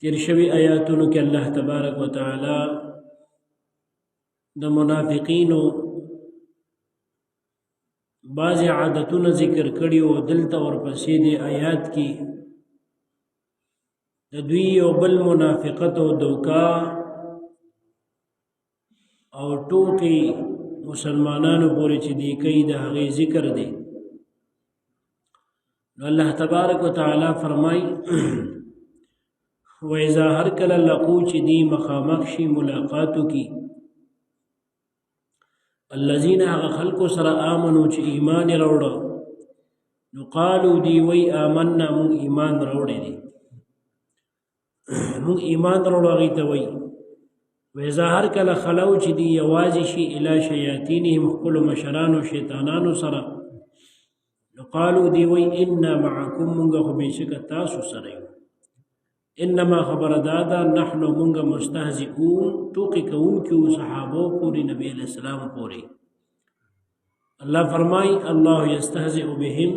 تیر شوی آیاتونو کې الله تبارک وتعالى د منافقینو بعض عادتونه ذکر کړي او دلته ورپسې دی آیات کې د دوی یو بل منافقت او دوکا او ټوکی مسلمانانو پورې چې دی کوي د هغې ذکر دی. نو الله تبارک وتعالى فرمای وإذا هر کله لقو چې دی مخامخ شي ملاقاتو کی الذين هغه خلکو سره آمنو چې ایمان راوړو، نو قالو دی وی آمنا، مون ایمان راوړی دی، مون ایمان راوړو. هغې ته وی وإذا هر کله خلو چې دی یوازې شي الی شیاطینهم خپلو مشرانو شیطانانو سره، نو قالو دی وی انا معکم، مونږ خو بېشکه تاسو سره یو. انما خبر دادا نحن مونږ مستهزئون، ټوکې کوونکي یو صحابو پورې، نبی علیہ السلام پورې. الله فرمای الله یستهزئ بهم،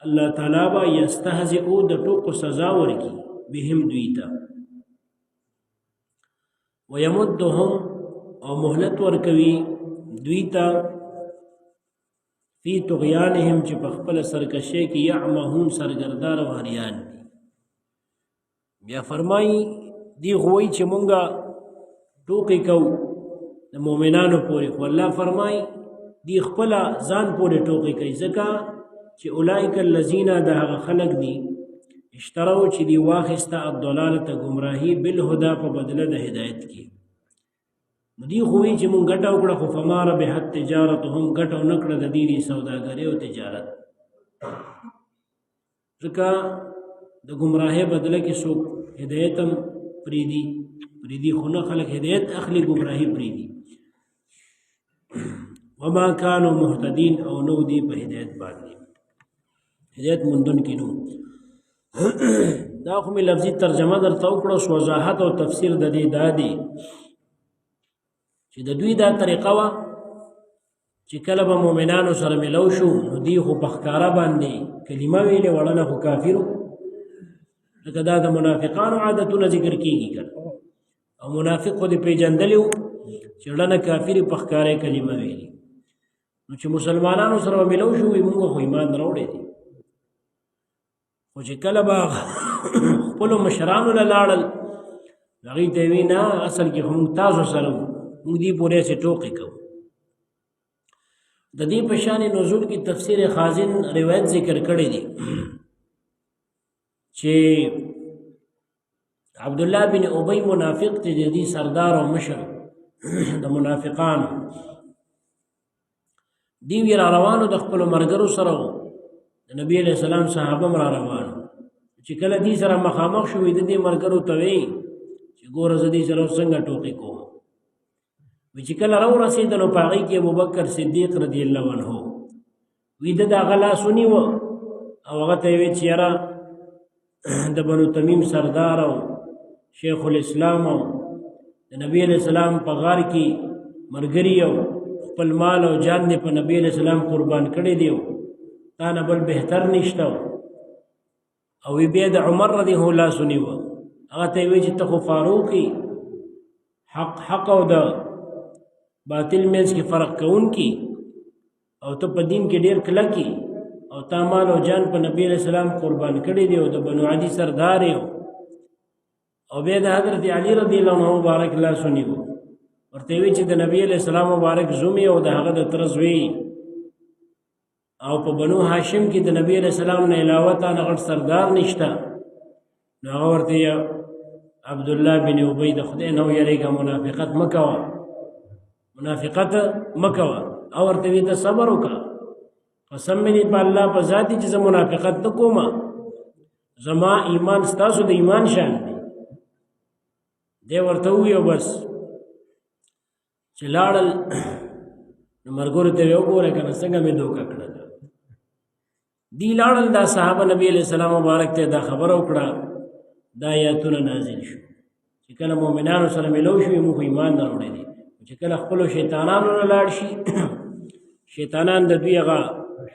الله تعالی با یستهزئ د ټوکو سزا ورکي بهم دوی ته، ويمدهم او مهلت ورکوي دوی ته فی طغیانهم چې په خپل سرکشۍ کې یعمهون سرګردان او هریان دي. بیا فرمایي دی غوي چې مونږه ټوکې کوو د مؤمنانو پورې، خو الله فرمایي دی خپل ځان پورې ټوکې کوي، ځکه چې اولئک الذین د هغه خلق دي اشترو چې دی واخسته الضلالة گمراهی بالهدى په بدله د هدایت کې. نو دی خو وی چې مونږ ګټه وکړه، خو فما ربحت تجارتهم، ګټه ونه کړه د دې دي سوداګرۍ او تجارت، ځکه د ګمراهۍ بدله کې څوک هدایت هم پرېږدي، پرېږدي خو نه، خلک هدایت اخلي ګمراهي پرېږدي. وما كانوا مهتدين او نو دی په هدایت باندې هدایت موندونکي نو. دا خو مې لفظي ترجمه درته وکړه، وضاحت او تفسیر د دې دا دی چې د دوی دا طریقه وه چې کله به مؤمنانو سره ملو شو، نو دی خو په ښکاره باندې کلمه ویلې وړنه خو کافرو، لکه دا د منافقانو عادتونه ذکر کیږي که او منافق خو دې پېژندلی و چې ړنه کافري په ښکاره کلمه ویلي. نو چې مسلمانانو سره به ملو شو، وایي مونږ خو ایمان راوړی دی، خو چې کله به خپلو مشرانو له لاړل، هغوی ته یې وی نه، اصل کې خو مونږ تاسو سره وو، مونږ دې پورې هسې ټوقې کوو. د دې په شان نزول کې تفسیر خازن روایت ذکر کړی دی چې عبد الله بن ابي منافق چې د دې سردار او مشر د منافقانو دی وی را روانو د خپل مرګرو سره، د نبی علیہ السلام صحابه را روانو، چې کله دې سره مخامخ شو، د دې مرګرو ته وی چې ګوره زه دې سره څنګه ټوکی کوم. وی چې کله راو رسېدلو په هغې کې ابوبکر صدیق رضی الله عنه وی د هغه لاس ونیوه او هغه ته یې وی چې یاره د بنو تمیم سردار او شیخ الاسلام او د نبی علیہ السلام په غار کې مرګري او خپل مال او جان دې په نبی علیہ السلام قربان کړی دی، تا نه بل بهتر نشته. او بیا د عمر رضی الله لاس ونیوه، هغه ته یې وی چې ته خو فاروقي، حق حق او د باطل منځ کې فرق کوونکی، او ته په دین کې ډیر کلکی، او تا مال او جان په نبی علیہ السلام قربان کړی دی او د بنو عدی سردار یو. او بیا د حضرت علی رضی الله عنه مبارک لاس ونیو، ورته وی چې د نبی علیہ السلام مبارک زومی او د هغه د تره زوی، او په بنو هاشم کې د نبی علیہ السلام نه علاوه تا نه غټ سردار نشته. نو هغه ورته عبد الله بن ابی د خدای نه ویریږه، منافقت مه کوه، منافقت مه کوه. او ورته وی ته صبر وکړه، قسم مې دی په الله په ذات چې زه منافقت نه کوم، زما ایمان ستاسو د ایمان شان دی. دی ورته وویل بس چې لاړل، نو مرګورو ته یې وګوره که نه څنګه مې دوکه کړله. دی لاړل، دا صحابه نبی علیہ السلام مبارک ته دا خبره وکړه، دا آیاتونه نازل شو چې کله مؤمنانو سره ملو شو، موږ ایمان راوړی دی، چې کله خپلو شیطانانو نه لاړ شي، شیطانان د دوی هغه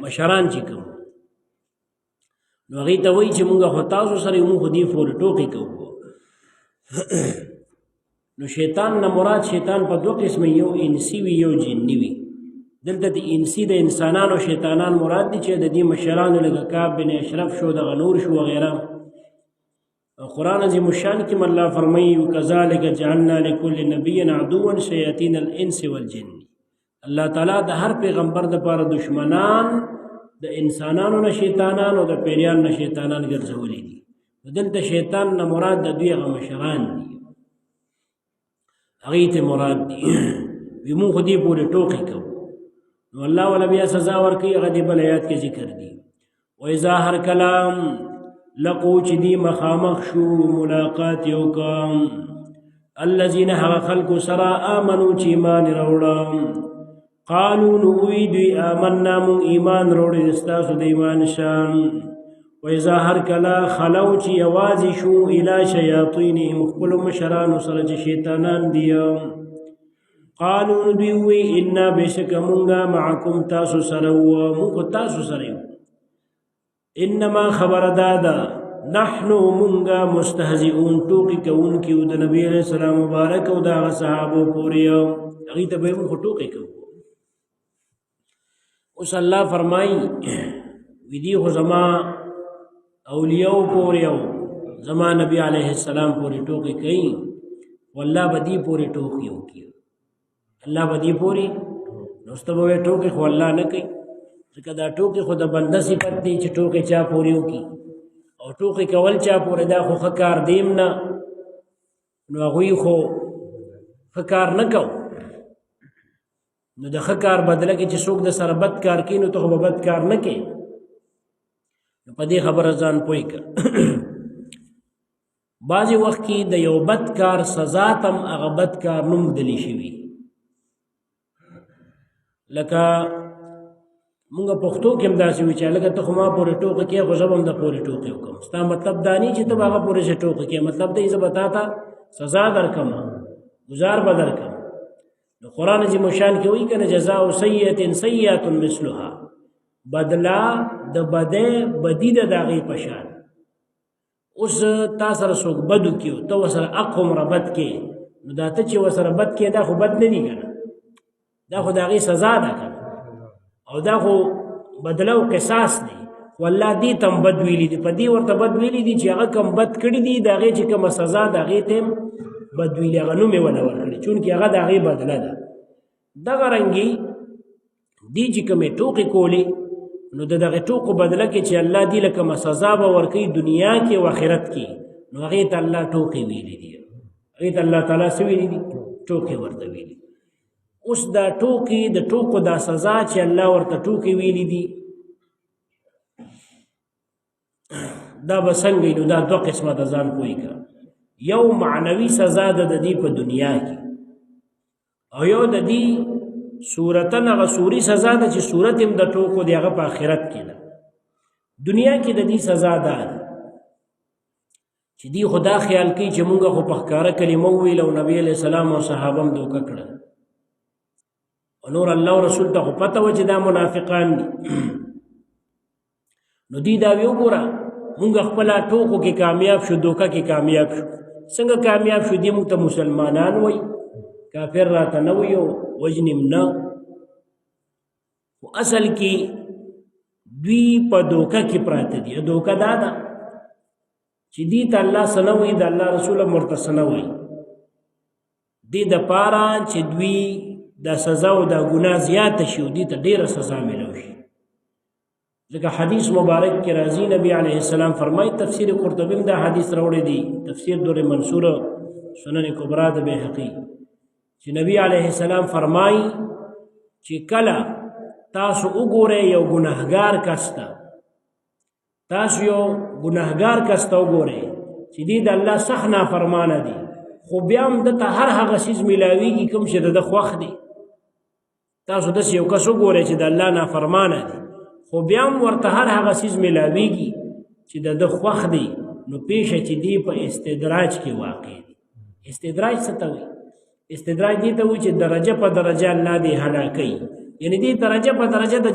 مشران چې کوم، نو هغوی ته وایي چې موږ خو تاسو سره یو، موږ خو دې پورې ټوکې کوو. نو شیطان نه مراد شیطان په دوه قسمه، یو انسی وي یو جنی وي. دلته د انسی د انسانانو شیطانان مراد دي چې د دې مشرانو لکه کعب بن اشرف شو، دغه نور شو وغیره. او قرآن عظیم الشان کې الله فرمایي وکذالک جعلنا لكل نبي عدوا شیاطین الانس والجن. الله تعالی د هر پیغمبر د پاره دشمنان د انسانانو نه شیطانان او د پیریان نه شیطانان ګرځولي دي. دلته شیطان نه مراد د دوی هغه مشران دي، هغې ته مراد دي. وي مونږ خو دې پورې ټوقې کوو، نو الله ولا بیا سزا ورکوي. هغه دې بل آیات کې ذکر دي. وإذا هر کلام لقو چې دی مخامخ شو ملاقات یو کم الذین هغه خلکو سره آمنو چې ایمان راوړم، قالو نو وی دوی آمنا مون ایمان راوړی ستاسو د ایمان شان. وإذا هر کله خلو چې یوازې شو الی شیاطینهم خپلو مشرانو سره چې شیطانان دي، قالو نو دوی وی انا بېشکه مونږه معکم تاسو سره وو، مونږ خو تاسو سره یو. انما خبر دادا نحنو مونږه مستهزئون ټوقې کوونکي یو د نبي علیه السلام مبارک او د هغه صحابو پورې، هغوی ته به یې مونږ خو ټوقې کوو. اوس الله فرمایي وی دي خو زما اولیاو پورې او زما نبی علیه السلام پورې ټوقې کوي، والله به دې پورې ټوقې وکړي، الله به دې پورې. نو اوس ته به وایې ټوقې خو الله نه کوي، ځکه دا ټوقې خو د بنده صفت دی چې ټوقې چا پورې وکړي، او ټوقې کول چا پورې دا خو ښه کار دی هم نه، نو هغوی خو ښه کار نه کو. نو د ښه کار بدله کې چې څوک د سره بد کار کوي نو ته خو به بد کار نه کوې. نو په دې خبره ځان پوه کړه. بعضې وخت کې د یو بد کار سزا تم هغه بد کار نوم ږدلی شوي، لکه مونږ پښتو کې هم داسې وي چې لکه ته خو ما پورې ټوقې کوې خو زه به هم د پورې ټوقې وکړم. ستا مطلب دا نه چې ته به هغه پورې چې ټوقې کوې، مطلب دی زه به تا ته سزا درکړم، ګزار به درکړم. نو قرآن عظیم الشان کې وایي که نه جزاء سیئة سیئة مثلها، بدلا د بدې بدي ده د هغې په شان. اوس تا سره څوک بد وکړي او ته ورسره حق هومره بد کړې، نو دا ته چې ورسره بد کړې دا خو بد نه دي که نه، دا خو د هغې سزا ده که نه، او دا خو بدله او قصاص دی. خو الله دې ته هم بد ویلي دي، په دې ورته بد ویلي دي چې هغه کوم بد کړي دي د هغې چې کومه سزا د هغې ته هم بد ویلي، هغه نوم یې وله ورکړي چونکې هغه د هغې بدله ده. دغه رنګي دې چې کومې ټوقې کولې نو د دغې ټوقو بدله کې چې الله دې له کومه سزا به ورکوي دنیا کې او آخرت کې، نو هغې ته الله ټوقې ویلي دي، هغې ته الله تعالی څه ویلي دي؟ ټوقې ورته ویلي. اوس دا ټوقې د ټوقو دا سزا چې الله ورته ټوقې ویلي دي دا به څنګه وي؟ نو دا دوه قسمه د ځان پوه کړه. یو معنوي سزا ده د دې په دنیا کې، او یو د دې صورتن هغه صوري سزا ده چې صورت هم د ټوکو دی هغه په آخرت کې ده. دنیا کې د دې سزا ده چې دی خدا خیال کوي چې مونږ خو په ښکاره کلمه وویله او نبی علیه السلام او صحابه هم دوکه کړل، او نور الله او رسول ته خو پته وه چې دا منافقان دي. نو دی دا وی وګوره مونږ خپله ټوکو کې کامیاب شو، دوکه کې کامیاب شو. څنګه کامیاب شو؟ دی مونږ ته مسلمانان وایي، کافر راته نه وایي او وژني هم نه. خو اصل کې دوی په دوکه کې پراته دي. دوکه دا ده چې دی ته الله څه نه وایي، د الله رسول هم ورته څه نه وایي، دې دپاره چې دوی دا سزا او دا ګناه زیاته شي او دوی ته ډېره سزا میلاو شي. ځکه حدیث مبارک کې راځي نبی علیه السلام فرمایي، تفسیر قرطبي هم دا حدیث راوړی دی، تفسیر در منصور سنن کبرا د بیهقي، چې نبی علیه السلام فرمایي چې کله تاسو وګورئ یو ګناهګار کس ته، تاسو یو ګناهګار کس ته وګورئ چې دی د الله سخت نافرمانه دی، خو بیا هم ده ته هر هغه څیز میلاویږي کوم چې د ده خوښ دی. تاسو داسې یو کس وګورئ چې د الله نافرمانه دی، خو بیا هم ورته هر هغه څیز میلاویږي چې د ده خوښ دی، نو پېښه چې دی په استدراج کې واقع دی. استدراج څه ته وایي؟ استدراج دې ته وایي چې درجه په درجه الله دې هلاکوي، یعنی دې درجه په درجه د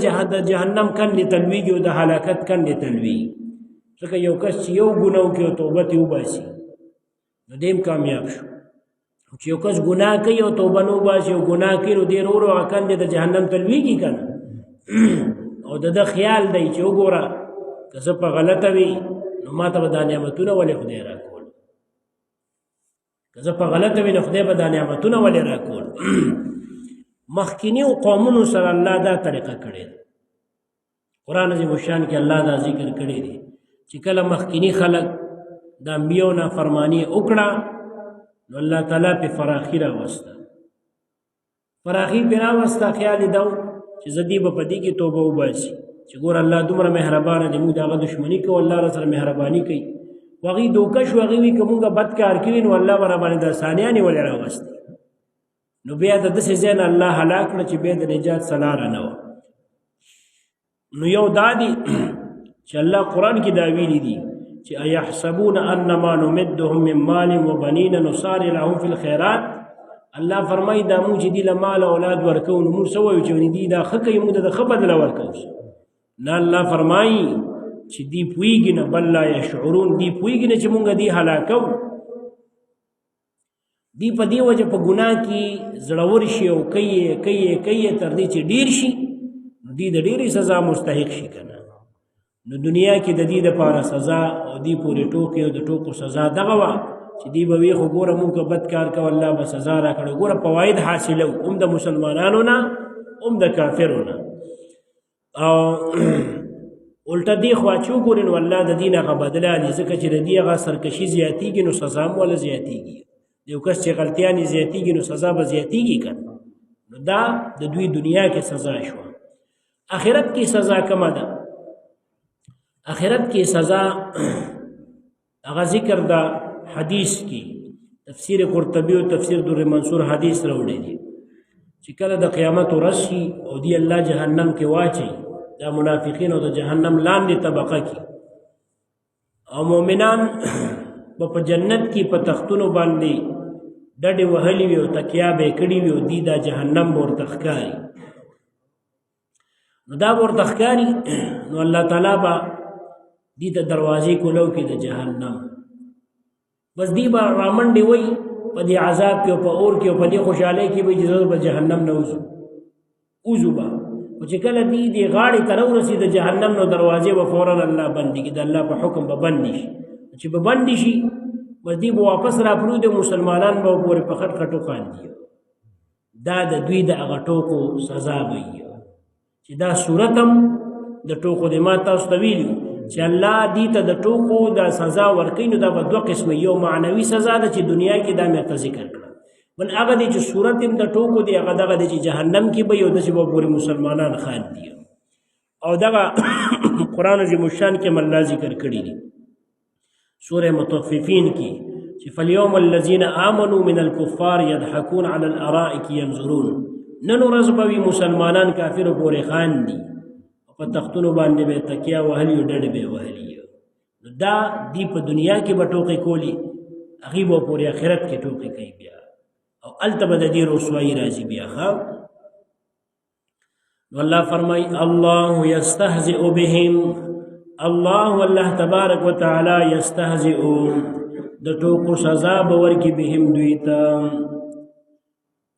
جهنم کندې ته لوېږي او د هلاکت کندې ته لوېږي. ځکه یو کس چې یو ګناه وکړي او توبه ترې وباسي، نو دیم کامیاب شو. چې یو کس ګناه کوي او توبه نه وباسي او ګناه کوي، نو دی ورو ورو هغه کندې د جهنم ته لوېږي که نه. او د ده خیال دی چې وګوره که زه په غلطه وي نو ما ته به دا نعمتونه ولې خدای راکول، که زه په غلطه وي نو خدای به دا نعمتونه ولې راکول. مخکینیو قومونو سره الله دا طریقه کړې ده. قرآن عظیم الشان کې الله دا ذکر کړی دی چې کله مخکینی خلک د انبیو نافرمانی وکړه نو الله تعالی په فراخي راوسته، فراخي پې راوسته. خیال یې دا و چې زه دې به په دې کې توبه وباسي چې ګوره الله دومره مهربانه دی، موږ د هغه دښمني کوو، الله را سره مهرباني کوي. خو هغوی دوکه شو، هغوی وایي که موږ بد کار کوي نو الله به راباندې د آسانیانې ولې راوستي. نو بیا د داسې ځای نه الله هلاک کړه چې بیا د نجات څه لاره نه وه. نو یو دا دی چې الله قرآن کې دا ویلي دي چې ایحسبون انما نمدهم من مال وبنین نسارع لهم فی الخیرات. الله فرمایي دا موږ چې دي له مال او اولاد ورکوو نو موږ څه وایو چې دي دا ښه کوي، موږ د ښه بدله ورکوو. نه، الله فرمایي چې دی پوهېږي نه، بل لا یشعرون، دی پوهېږي نه چې موږ دی هلاکوو. دی په دې وجه په ګناه کې زړور شي او کوي کوي کوي تر دې چې ډېر شي، نو دی د ډېرې سزا مستحق شي که نه. نو دنیا کې د دې دپاره سزا او دی پورې ټوکې او د ټوکو سزا دغه وه چې دی به وي خو ګوره موږ که بد کار کوو الله به سزا راکړو. ګوره فواید حاصلو هم د مسلمانانو نه هم د کافرو نه. او الټه دی خوا چې وګورې نو الله د دین هغه بدله دی، ځکه چې د دې هغه سرکشي زیاتېږي نو سزا هم وله زیاتېږي. یو کس چې غلطیانې زیاتېږي نو سزا به زیاتېږي که نه. نو دا د دوی دنیا کې سزا شوه. آخرت کې سزا کومه ده؟ آخرت کې سزا هغه ذکر ده حدیث کې، تفسیر قرطبي او تفسیر در منصور حدیث راوړی دی چې کله د قیامت ورځ شي او دی الله جهنم کې واچي دا منافقین او د جهنم لاندې طبقه کې، او مؤمنان په جنت کې په تختونو باندې ډډې وهلي وي او تکیا به یې کړي وي او دی دا جهنم به ورته ښکاري. نو دا به ورته ښکاري، نو الله تعالی به دې ته دروازې کولو کې د جهنم، بس دی به رامنډې وایي په دې عذاب کې او په اور کې او په دې خوشحالۍ کې به چې زه به جهنم نه وځو، وځو به. خو چې کله دی دې غاړې ته راورسي د جهنم، نو دروازې به فوراً الله بندي کړي، د الله په حکم به بندي شي. چې به بندي شي بس دی به واپس راپرېوځي، مسلمانان به پورې په خټ خټو خاندي. دا د دوی د هغه ټوکو سزا به وي چې دا صورت هم د ټوکو دی. ما تاسو ته ویلي چې الله دې ته د ټوکو دا سزا ورکوي، نو دا به دوه قسمه، یو معنوي سزا ده چې دنیا کې دا مې ورته ذکر کړه، بل هغه دی چې صورت هم د ټوکو دی، هغه دغه دی چې جهنم کې به یو داسې به پورې مسلمانان خاندي. او دغه قرآن عظیم الشان کې هم الله ذکر کړي دي سورة مطففین کې چې فاليوم الذين آمنوا من الكفار يضحكون على الارائك ينظرون. نن ورځ به وي مسلمانان کافرو پورې خاندي، په تختونو باندې به تکیا وهلي او ډډې به وهلي. نو دا دی په دنیا کې به ټوکې کولې، هغې به پورې آخرت کې ټوکې کوي بیا، او هلته به د دې رسوایي راځي بیا. ښه، نو الله فرمایي الله یستهزئ بهم، الله والله تبارک وتعالی یستهزئ، د ټوکو سزا به ورکړي بهم دوی ته،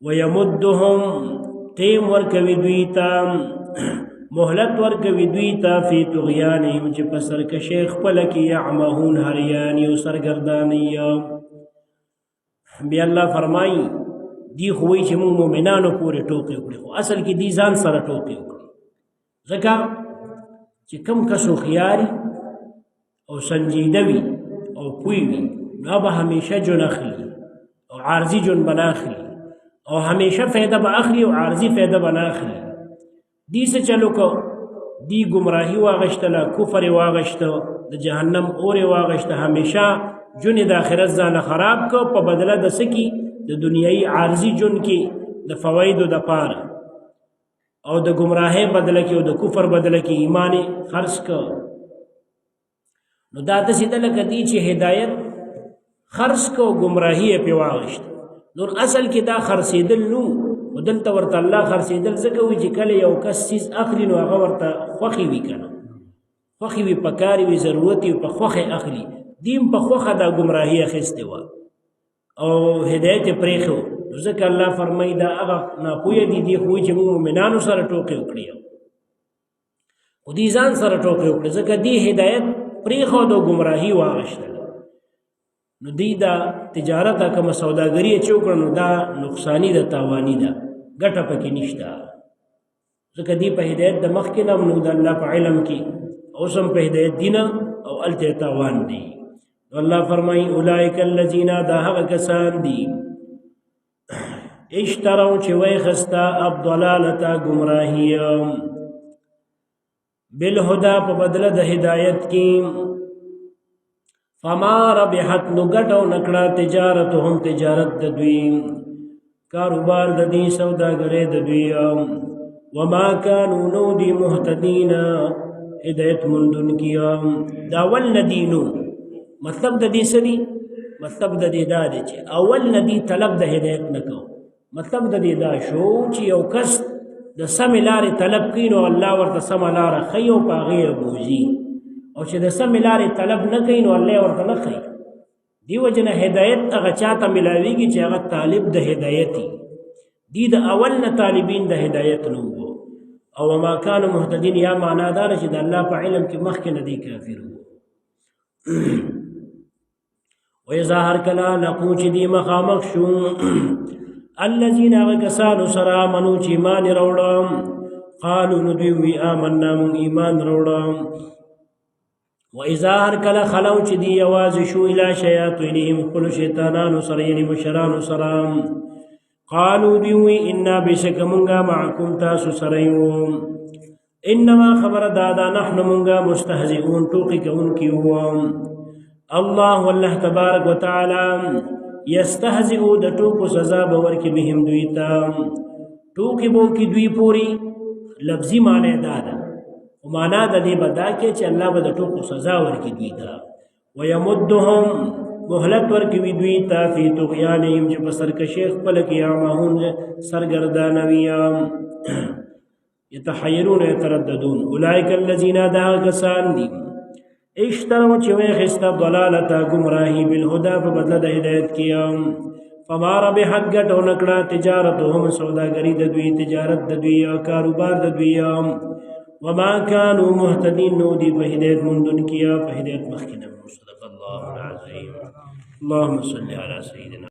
ویمدهم ټیم ورکوي دوی ته، مهلت ورکوي دوی ته، فی طغیانهم چې په سرکشۍ خپله کې یعمهون هریان یو سرګرداني. بیا الله فرمایي دی خو وایي چې موږ مؤمنانو پورې ټوکې وکړې، خو اصل کې دی ځان سره ټوکې وکړې، ځکه چې کم کس هوښیاري او سنجیده وي او پوی وي نو به همیشه جون اخلي او عارضي جون به نه اخلي، او همیشه فایده به اخلي او عارضي فایده به نه اخلي. دی څه چلو کو، دی ګمراهي واغشتله، کفر یې واغشته، د جهنم اور یې واغشته، همیشه جون یې د آخرت ځانه خراب کو په بدله د څه کې، د دنیایي عارضي جون کې د فوایدو دپاره، او د ګمراهۍ بدله کې او د کفر بدله کې ایمان یې خرڅ کو. نو دا داسې ده لکه دی چې هدایت خرڅ کو، ګمراهي یې پرې واغشته. نور اصل کې دا خرڅېدل نو، خو دلته ورته الله خرڅېدل ځکه وایي چې کله یو کس څیز اخلي نو هغه ورته خوښي وي که نه، خوښي وي، پکار وي، ضرورت وي، په خوښه اخلي. دیم په خوښه دا ګمراهي اخیستې وه. او هدایت پرېښو. ځکه الله فرمایي دا هغه ناپوهه دي، دي خو چې موږ مؤمنانو سره ټوکې وکړي، خو دي ځان سره ټوکې وکړي، ځکه دي هدایت پرېښود او ګمراهي واغښتله. نو دی دا تجارت کومه سوداګري چې وکړه نو دا نقصانی ده، تاوانی ده، ګټه پکې نشته، ځکه دی په هدایت د مخکې نه نو د الله په علم کې اوس هم په هدایت دي نه، او هلته تاوان دی. الله فرمایي اولئک الذین، دا هغه کسان دي اشتروا چې وایي خستا الضلالة ګمراهي بالهدى په بدله د هدایت کې، فما ربحت نو ګټه نکړه تجارتهم تجارت د دوی، کاروبار د دې، سوداګرۍ د دوی، وما كانوا نو دی مهتدین هدایت مندون کیا. دا اول ندینو مطلب د دې سری، مطلب د دې دا دی چې اول ندی طلب د هدایت نکو، مطلب د دې دا شو چې یو کس د سم لارې طلب کوي نو الله ورته سم لاره ښیي او په هغې یې بوځي، او چې د سم لارې طلب نه کوي نو الله ورته نه ښیي. دې وجې نه هدایت هغه چا ته ملاویږي چې هغه طالب د هدایت وي. دی د اول نه طالبین د هدایت نه وو. او وما کانوا مهتدین یا معنا دا چې د الله په علم کې مخکې نه دی کافر وو. وإذا هر کله لقو چې دی مخامخ شو الذین هغه کسانو سره آمنو چې ایمان یې راوړم، قالو نو دوی وی آمنا مونږ ایمان راوړم. وإذا هر کله خلو چې دی یوازې شو الی شیاطینهم خپلو شیطانانو سره، یعنی مشرانو سره، قالو دوی وی انا بېشکه مونږه معکم تاسو سره یو، انما خبر دادا نحن مونږه مستهزئون ټوقې کوونکي یو. الله والله تبارک وتعالى یستهزئ د ټوکو سزا به ورکړي بهم دوی ته، ټوکې به وکړي دوی پورې. لفظي معنی دا ده، خو معنا د دې به دا کې چې الله به د ټوکو سزا ورکړي دوی ته. ویمدهم مهلت ورکوي دوی ته فی طغیانهم چې په سرکشۍ خپله کې یعمهون سرګردانه وي، یتحیرون یترددون. اولئک الذین دا کسان دي اشتروا چې ویې اخیسته ضلالته ګمراهي بالهدى په بدله د هدایت کې، فما ربحت ګټه ونه کړه تجارتهم سوداګري د دوی، تجارت د دوی او کاروبار د دوی، وما كانوا مهتدين نو دي په هدایت موندونکي، په هدایت مخکې نه. صدق الله العظیم. اللهم صل على سيدنا